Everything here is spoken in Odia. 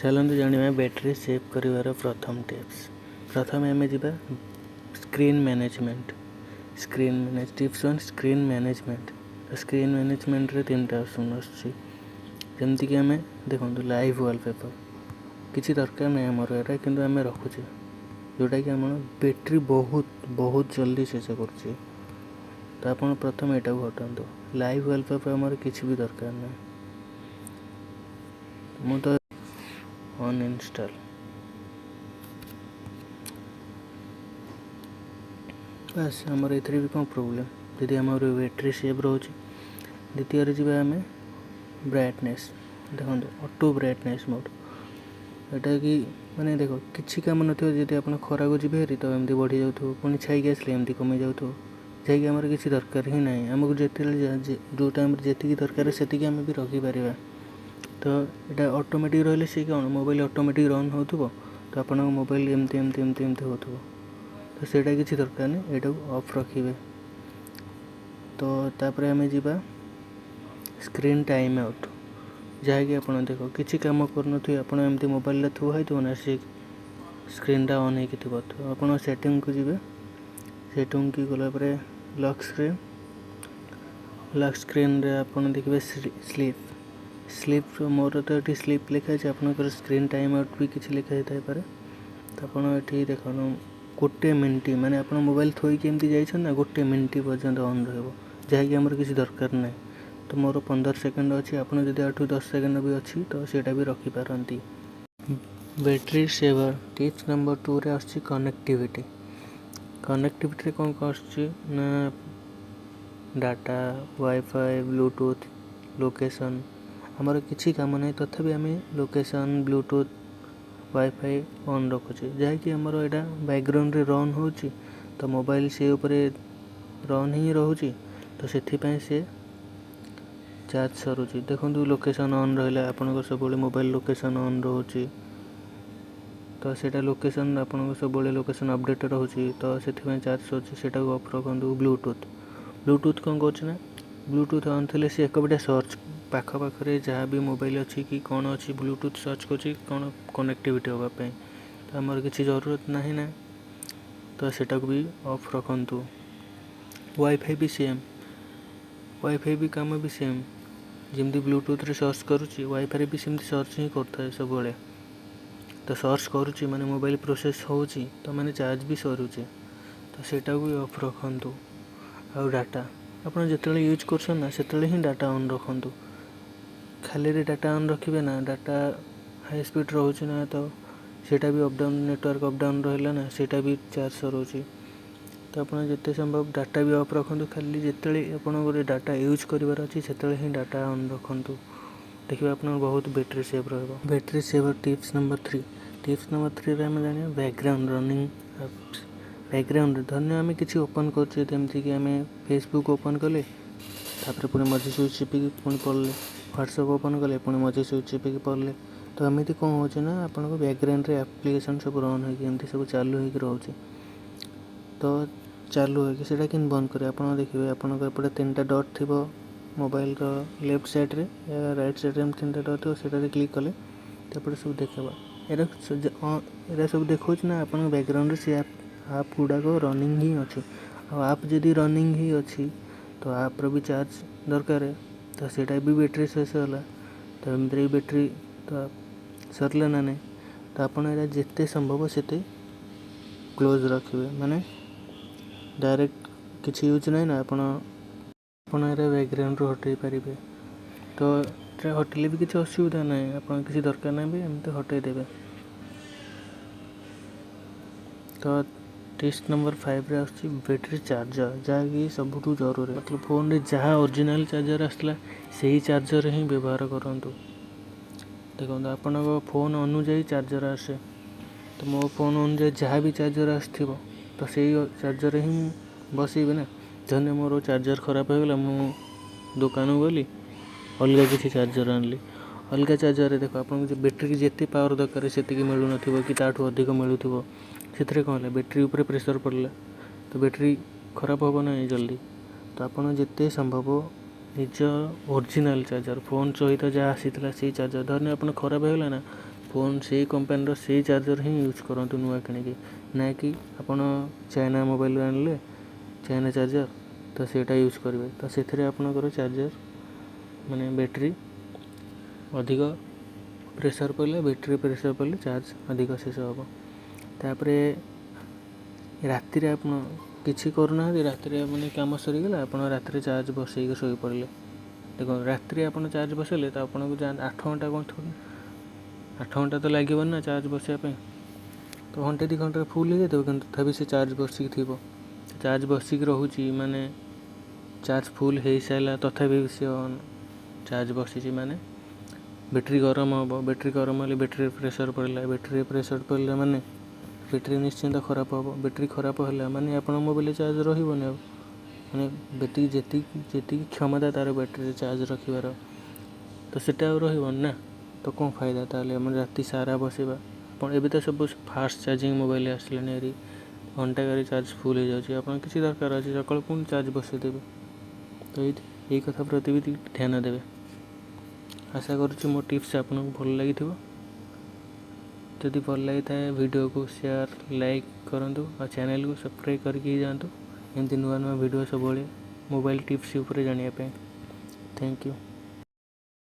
ଚାଲନ୍ତୁ ଜାଣିବା ବ୍ୟାଟେରୀ ସେଭ୍ କରିବାର ପ୍ରଥମ ଟିପ୍ସ। ପ୍ରଥମେ ଆମେ ଯିବା screen management. Screen manage tips 1, screen management. ତ ସ୍କ୍ରିନ୍ ମ୍ୟାନେଜମେଣ୍ଟରେ ତିନିଟା ଅପସନ୍ ଆସୁଛି। ଯେମିତିକି ଆମେ ଦେଖନ୍ତୁ, ଲାଇଭ୍ ୱାଲପେପର୍ କିଛି ଦରକାର ନାହିଁ ଆମର ଏଇଟା, କିନ୍ତୁ ଆମେ ରଖୁଛେ, ଯେଉଁଟାକି ଆମର ବ୍ୟାଟେରୀ ବହୁତ ବହୁତ ଜଲ୍ଦି ଶେଷ କରୁଛି। ତ ଆପଣ ପ୍ରଥମେ ଏଇଟାକୁ ହଟାନ୍ତୁ। ଲାଇଭ୍ ୱାଲପେପର୍ ଆମର କିଛି ବି ଦରକାର ନାହିଁ। ମୁଁ ତ ଅନଇନଷ୍ଟଲ୍। ବାସ୍, ଆମର ଏଥିରେ ବି କ'ଣ ପ୍ରୋବ୍ଲେମ୍ ଯଦି ଆମର ବ୍ୟାଟେରୀ ସେଭ୍ ରହୁଛି? ଦ୍ୱିତୀୟରେ ଯିବା ଆମେ ବ୍ରାଇଟନେସ୍। ଦେଖନ୍ତୁ, ଅଟୋ ବ୍ରାଇଟନେସ୍ ମୋଡ଼୍, ଏଇଟା କି ମାନେ ଦେଖ, କିଛି କାମ ନଥିବ, ଯଦି ଆପଣ ଖରାକୁ ଯିବେ ହେରି ତ ଏମିତି ବଢ଼ିଯାଉଥିବ, ପୁଣି ଛାଇକି ଆସିଲେ ଏମିତି କମି ଯାଉଥିବ, ଯାହାକି ଆମର କିଛି ଦରକାର ହିଁ ନାହିଁ। ଆମକୁ ଯେତେବେଳେ ଯେଉଁ ଟାଇମ୍ରେ ଯେତିକି ଦରକାର, ସେତିକି ଆମେ ବି ରଖିପାରିବା। ତ ଏଇଟା ଅଟୋମେଟିକ୍ ରହିଲେ ସେ କ'ଣ, ମୋବାଇଲ୍ ଅଟୋମେଟିକ୍ ରନ୍ ହେଉଥିବ, ତ ଆପଣଙ୍କ ମୋବାଇଲ୍ ଏମିତି ଏମିତି ଏମିତି ଏମିତି ହେଉଥିବ। ତ ସେଇଟା କିଛି ଦରକାର ନାହିଁ, ଏଇଟାକୁ ଅଫ୍ ରଖିବେ। ତ ତାପରେ ଆମେ ଯିବା ସ୍କ୍ରିନ୍ ଟାଇମ୍ ଆଉଟ୍, ଯାହାକି ଆପଣ ଦେଖ, କିଛି କାମ କରୁନଥିବେ ଆପଣ, ଏମିତି ମୋବାଇଲରେ ଥୁଆ ହେଇଥିବ ନା, ସେ ସ୍କ୍ରିନ୍ଟା ଅନ୍ ହେଇକି ଥିବ। ତ ଆପଣ ସେଟିଂକୁ ଯିବେ। ସେଟିଂକୁ ଗଲା ପରେ ଲକ୍ ସ୍କ୍ରିନ୍। ଲକ୍ ସ୍କ୍ରିନ୍ରେ ଆପଣ ଦେଖିବେ ସ୍ଲିପ୍। ସ୍ଲିପ୍, ମୋର ତ ଏଠି ସ୍ଲିପ୍ ଲେଖା ହେଇଛି, ଆପଣଙ୍କର ସ୍କ୍ରିନ୍ ଟାଇମ୍ ଆଉଟ୍ ବି କିଛି ଲେଖା ହେଇଥାଇପାରେ। ତ ଆପଣ ଏଠି ଦେଖନ୍ତୁ, ଗୋଟେ ମିନିଟ୍, ମାନେ ଆପଣ ମୋବାଇଲ୍ ଥୋଇକି ଏମିତି ଯାଇଛନ୍ତି ନା, ଗୋଟେ ମିନିଟ୍ ପର୍ଯ୍ୟନ୍ତ ଅନ୍ ରହିବ, ଯାହାକି ଆମର କିଛି ଦରକାର ନାହିଁ। ତ ମୋର 15 ସେକେଣ୍ଡ ଅଛି। ଆପଣ ଯଦି ଆଠୁ 10 ସେକେଣ୍ଡ ବି ଅଛି, ତ ସେଇଟା ବି ରଖିପାରନ୍ତି। ବ୍ୟାଟେରୀ ସେଭର ଟିପ୍ସ ନମ୍ବର 2ରେ ଆସୁଛି କନେକ୍ଟିଭିଟି। କନେକ୍ଟିଭିଟିରେ କ'ଣ କ'ଣ ଆସୁଛି ନା ଡାଟା, ୱାଇଫାଇ, ବ୍ଲୁଟୁଥ୍, ଲୋକେସନ୍। ଆମର କିଛି କାମ ନାହିଁ, ତଥାପି ଆମେ ଲୋକେସନ୍, ବ୍ଲୁଟୁଥ୍, ୱାଇଫାଇ ଅନ୍ ରଖୁଛେ, ଯାହାକି ଆମର ଏଇଟା ବ୍ୟାକଗ୍ରାଉଣ୍ଡରେ ରନ୍ ହେଉଛି। ତ ମୋବାଇଲ୍ ସେ ଉପରେ ରନ୍ ହିଁ ରହୁଛି, ତ ସେଥିପାଇଁ ସେ ଚାର୍ଜ ସରୁଛି। ଦେଖନ୍ତୁ, ଲୋକେସନ୍ ଅନ୍ ରହିଲା, ଆପଣଙ୍କର ସବୁବେଳେ ମୋବାଇଲ୍ ଲୋକେସନ୍ ଅନ୍ ରହୁଛି, ତ ସେଇଟା ଲୋକେସନ୍ ଆପଣଙ୍କ ସବୁବେଳେ ଲୋକେସନ୍ ଅପଡ଼େଟ୍ ରହୁଛି, ତ ସେଥିପାଇଁ ଚାର୍ଜ ସରୁଛି। ସେଇଟାକୁ ଅଫ୍ ରଖନ୍ତୁ। ବ୍ଲୁଟୁଥ୍। ବ୍ଲୁଟୁଥ୍ କ'ଣ କରୁଛି ନା, ବ୍ଲୁଟୁଥ୍ ଅନ୍ ଥିଲେ ସେ ଏକପଟିଆ ସର୍ଚ୍ଚ, ପାଖ ପାଖରେ ଯାହା ବି ମୋବାଇଲ୍ ଅଛି କି କ'ଣ ଅଛି, ବ୍ଲୁଟୁଥ୍ ସର୍ଚ୍ଚ କରୁଛି କ'ଣ କନେକ୍ଟିଭିଟି ହେବା ପାଇଁ। ତ ଆମର କିଛି ଜରୁରତ ନାହିଁ ନା, ତ ସେଇଟାକୁ ବି ଅଫ୍ ରଖନ୍ତୁ। ୱାଇଫାଇ ବି ସେମ୍। ୱାଇଫାଇ ବି କାମ ବି ସେମ୍। ଯେମିତି ବ୍ଲୁଟୁଥ୍ରେ ସର୍ଚ୍ଚ କରୁଛି, ୱାଇଫାଇରେ ବି ସେମିତି ସର୍ଚ୍ଚ ହିଁ କରୁଥାଏ ସବୁବେଳେ। ତ ସର୍ଚ୍ଚ କରୁଛି ମାନେ ମୋବାଇଲ୍ ପ୍ରୋସେସ୍ ହେଉଛି, ତ ମାନେ ଚାର୍ଜ ବି ସରୁଛି। ତ ସେଇଟାକୁ ବି ଅଫ୍ ରଖନ୍ତୁ। ଆଉ ଡାଟା, ଆପଣ ଯେତେବେଳେ ୟୁଜ୍ କରୁଛନ୍ତି ନା, ସେତେବେଳେ ହିଁ ଡାଟା ଅନ୍ ରଖନ୍ତୁ। ଖାଲିରେ ଡାଟା ଅନ୍ ରଖିବେ ନା, ଡାଟା ହାଇ ସ୍ପିଡ଼୍ ରହୁଛି ନା, ତ ସେଇଟା ବି up down, network up down ରହିଲା ନା, ସେଇଟା ବି ଚାର୍ଜ ସରୁଛି। ତ ଆପଣ ଯେତେ ସମ୍ଭବ ଡାଟା ବି ଅଫ୍ ରଖନ୍ତୁ। ଖାଲି ଯେତେବେଳେ ଆପଣଙ୍କର ଡାଟା ୟୁଜ୍ କରିବାର ଅଛି, ସେତେବେଳେ ହିଁ ଡାଟା ଅନ୍ ରଖନ୍ତୁ। ଦେଖିବେ, ଆପଣଙ୍କର ବହୁତ ବ୍ୟାଟେରୀ ସେଭ୍ ରହିବ। Battery saver tips number 3। Tips number 3ରେ ଆମେ ଜାଣିବା ବ୍ୟାକଗ୍ରାଉଣ୍ଡ ରନିଂ ଆପ୍ସ। ବ୍ୟାକଗ୍ରାଉଣ୍ଡରେ ଧରିନିଅ ଆମେ କିଛି ଓପନ୍ କରୁଛେ, ଯେମିତିକି ଆମେ ଫେସବୁକ୍ ଓପନ୍ କଲେ, ତାପରେ ପୁଣି ମଝି ସୁଇଚ୍ ଚିପିକି ପୁଣି ପଡ଼ିଲେ, ହ୍ୱାଟ୍ସଆପ୍ ଓପନ୍ କଲେ, ପୁଣି ମଝି ସୁଇଚ୍ ଚିପିକି ପଡ଼ିଲେ। ତ ଏମିତି କ'ଣ ହେଉଛି ନା, ଆପଣଙ୍କ ବ୍ୟାକଗ୍ରାଉଣ୍ଡରେ ଆପ୍ଲିକେସନ୍ ସବୁ ରନ୍ ହେଇକି ଏମିତି ସବୁ ଚାଲୁ ହେଇକି ରହୁଛି। ତ ଚାଲୁ ହେଇକି ସେଇଟା କେମିତି ବନ୍ଦ କରିବେ? ଆପଣ ଦେଖିବେ, ଆପଣଙ୍କ ଏପଟେ ତିନିଟା ଡଟ୍ ଥିବ ମୋବାଇଲର ଲେଫ୍ଟ ସାଇଡ଼୍ରେ, ରାଇଟ୍ ସାଇଡ଼୍ରେ ଏମିତି ତିନିଟା ଡଟ୍ ଥିବ। ସେଇଟାରେ କ୍ଲିକ୍ କଲେ ତାପରେ ସବୁ ଦେଖେଇବ। ଏରା ସବୁ ଦେଖାଉଛି ନା, ଆପଣଙ୍କ ବ୍ୟାକଗ୍ରାଉଣ୍ଡରେ ସେ ଆପ୍ ଗୁଡ଼ାକ ରନିଂ ହିଁ ଅଛି। ଆଉ ଆପ୍ ଯଦି ରନିଂ ହିଁ ଅଛି, ତ ଆପ୍ର ବି ଚାର୍ଜ ଦରକାର। ତ ସେଇଟା ବି ବ୍ୟାଟେରୀ ଶେଷ ହେଲା। ତ ଏମିତିରେ ବି ବ୍ୟାଟେରୀ ତ ସରିଲା ନା ନାହିଁ? ତ ଆପଣ ଏଇଟା ଯେତେ ସମ୍ଭବ ସେତେ କ୍ଲୋଜ୍ ରଖିବେ। ମାନେ ଡାଇରେକ୍ଟ କିଛି ୟୁଜ୍ ନାହିଁ ନା, ଆପଣ ଏରା ବ୍ୟାକଗ୍ରାଉଣ୍ଡରୁ ହଟେଇ ପାରିବେ। ତ ଏଟା ହଟେଇଲେ ବି କିଛି ଅସୁବିଧା ନାହିଁ। ଆପଣ କିଛି ଦରକାର ନାହିଁ ବି, ଏମିତି ହଟେଇ ଦେବେ। ତ ଟିପ୍ସ ନମ୍ବର 5ରେ ଆସୁଛି ବ୍ୟାଟେରୀ ଚାର୍ଜର, ଯାହାକି ସବୁଠୁ ଜରୁରୀ। ମତଲବ ଫୋନ୍ରେ ଯାହା ଅରିଜିନାଲ୍ ଚାର୍ଜର ଆସିଥିଲା, ସେଇ ଚାର୍ଜର ହିଁ ବ୍ୟବହାର କରନ୍ତୁ। ଦେଖନ୍ତୁ, ଆପଣଙ୍କ ଫୋନ୍ ଅନୁଯାୟୀ ଚାର୍ଜର ଆସେ। ତ ମୋ ଫୋନ୍ ଅନୁଯାୟୀ ଯାହା ବି ଚାର୍ଜର ଆସିଥିବ, ତ ସେଇ ଚାର୍ଜରରେ ହିଁ ମୁଁ ବସେଇବି ନା। ଧରିନିଅ ମୋର ଚାର୍ଜର ଖରାପ ହେଇଗଲା, ମୁଁ ଦୋକାନକୁ ଗଲି, ଅଲଗା କିଛି ଚାର୍ଜର ଆଣିଲି। ଅଲଗା ଚାର୍ଜରରେ ଦେଖ, ଆପଣଙ୍କୁ ଯେ ବ୍ୟାଟେରୀକି ଯେତେ ପାୱାର ଦରକାର ସେତିକି ମିଳୁନଥିବ କି ତାଠୁ ଅଧିକ ମିଳୁଥିବ। ସେଥିରେ କ'ଣ ହେଲା? ବ୍ୟାଟେରୀ ଉପରେ ପ୍ରେସର ପଡ଼ିଲା, ତ ବ୍ୟାଟେରୀ ଖରାପ ହେବ ନାହିଁ ଜଲ୍ଦି? ତ ଆପଣ ଯେତେ ସମ୍ଭବ ନିଜ ଅରିଜିନାଲ୍ ଚାର୍ଜର, ଫୋନ୍ ସହିତ ଯାହା ଆସିଥିଲା ସେଇ ଚାର୍ଜର, ଧରିନିଅ ଆପଣ ଖରାପ ହେଇଗଲା ନା, ଫୋନ୍ ସେଇ କମ୍ପାନୀର ସେଇ ଚାର୍ଜର୍ ହିଁ ୟୁଜ୍ କରନ୍ତୁ ନୂଆ କିଣିକି, ନା କି ଆପଣ ଚାଇନା ମୋବାଇଲରୁ ଆଣିଲେ ଚାଇନା ଚାର୍ଜର୍ ତ ସେଇଟା ୟୁଜ୍ କରିବେ, ତ ସେଥିରେ ଆପଣଙ୍କର ଚାର୍ଜର୍ ମାନେ ବ୍ୟାଟେରୀ ଅଧିକ ପ୍ରେସର୍ ପଡ଼ିଲେ, ବ୍ୟାଟେରୀ ପ୍ରେସର୍ ପଡ଼ିଲେ ଚାର୍ଜ ଅଧିକ ଶେଷ ହେବ। ତାପରେ ରାତିରେ ଆପଣ କିଛି କରୁନାହାନ୍ତି, ରାତିରେ ମାନେ କାମ ସରିଗଲା, ଆପଣ ରାତିରେ ଚାର୍ଜ ବସେଇକି ଶୋଇପଡ଼ିଲେ। ଦେଖନ୍ତୁ, ରାତିରେ ଆପଣ ଚାର୍ଜ ବସେଇଲେ ତ ଆପଣଙ୍କୁ 8 ଘଣ୍ଟା କ'ଣ, 8 ଘଣ୍ଟା ତ ଲାଗିବନି ନା ଚାର୍ଜ ବସିବା ପାଇଁ, ତ ଘଣ୍ଟେ 2 ଘଣ୍ଟାରେ ଫୁଲ୍ ହେଇଯାଇଥିବ, କିନ୍ତୁ ତଥାପି ସେ ଚାର୍ଜ ବସିକି ଥିବ। ଚାର୍ଜ ବସିକି ରହୁଛି ମାନେ ଚାର୍ଜ ଫୁଲ୍ ହେଇସାରିଲା ତଥାପି ସେ ଚାର୍ଜ ବସିଛି ମାନେ ବ୍ୟାଟେରୀ ଗରମ ହେବ। ବ୍ୟାଟେରୀ ଗରମ ହେଲେ ବ୍ୟାଟେରୀ ପ୍ରେସର୍ ପଡ଼ିଲା, ବ୍ୟାଟେରୀ ପ୍ରେସର୍ ପଡ଼ିଲା ମାନେ ବ୍ୟାଟେରୀ ନିଶ୍ଚିନ୍ତ ଖରାପ ହେବ। ବ୍ୟାଟେରୀ ଖରାପ ହେଲା ମାନେ ଆପଣଙ୍କ ମୋବାଇଲରେ ଚାର୍ଜ ରହିବନି ଆଉ, ମାନେ ବ୍ୟାଟେରୀ ଯେତିକି କ୍ଷମତା ତା'ର ବ୍ୟାଟେରୀରେ ଚାର୍ଜ ରଖିବାର, ତ ସେଟା ଆଉ ରହିବନି ନା, ତ କ'ଣ ଫାଇଦା ତାହେଲେ ଆମେ ରାତି ସାରା ବସିବା? ଆପଣ ଏବେ ତ ସବୁ ଫାଷ୍ଟ ଚାର୍ଜିଂ ମୋବାଇଲ ଆସିଲାଣି ହେରି, ଘଣ୍ଟାକରେ ଚାର୍ଜ ଫୁଲ୍ ହେଇଯାଉଛି। ଆପଣ କିଛି ଦରକାର ଅଛି ସକାଳୁ ପୁଣି ଚାର୍ଜ ବସେଇଦେବେ। ତ ଏଇ କଥା ପ୍ରତି ବି ଧ୍ୟାନ ଦେବେ। ଆଶା କରୁଛି ମୋ ଟିପ୍ସ ଆପଣଙ୍କୁ ଭଲ ଲାଗିଥିବ। ଯଦି ଭଲ ଲାଗିଥାଏ ଭିଡ଼ିଓକୁ ସେୟାର ଲାଇକ୍ କରନ୍ତୁ ଆଉ ଚ୍ୟାନେଲକୁ ସବସ୍କ୍ରାଇବ୍ କରିକି ଯାଆନ୍ତୁ ଏମିତି ନୂଆ ନୂଆ ଭିଡ଼ିଓ ସବୁବେଳେ ମୋବାଇଲ ଟିପ୍ସ ଉପରେ ଜାଣିବା ପାଇଁ। Thank you.